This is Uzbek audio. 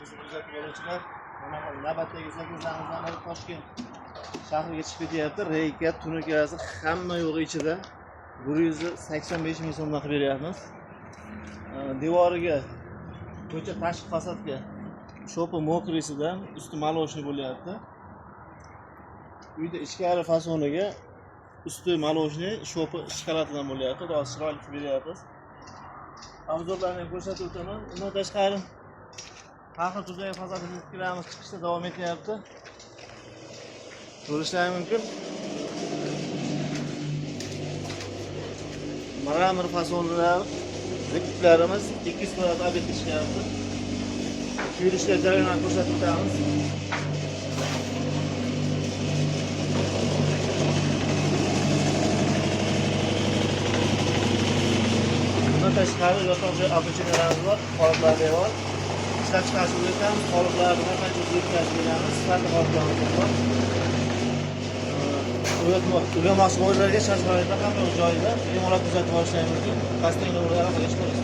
Bizni kuzatib boruvchilar, mana navbatdagi zakazlarimizdan biri Toshkent shahriga chiqib ketyapti. Reyka, tunukasi hamma yo'g'i ichida. 185 ming so'mdan qilib beryapmiz. Devoriga, ko'cha tashqi fasadga shopi mokrisidan usti maloshni bo'lyapti. Uyda ichkari fasoniga usti maloshni, shopi shokoladidan bo'lyapti. Hozir chiroyli qilib beryapmiz. Obzorlarni ham ko'rsatib o'taman. Undan tashqari har xil turdagi fasad plitkalarimiz chiqishda davom etyapti. Ko'rishlari mumkin. Mramor fasonlar, plitkalarimiz 200 kvadrat obyektga chiqyapti. Yurishlar jarayonini ko'rsatib o'tamiz. Bundan tashqari yotoq joy obuchinalarimiz bor, qoliplar bor. Ishlab chiqarishni o'rgatamiz, qoliplarni har qancha o'tkazib beramiz, sifatli qoliplarimiz bor. O'rganmoqchi bo'lganlarga shart-sharoitlar hamma joyida bemalol kuzatib borishlari mumkin. Pastdagi nomerlarga aloqaga chiqamiz.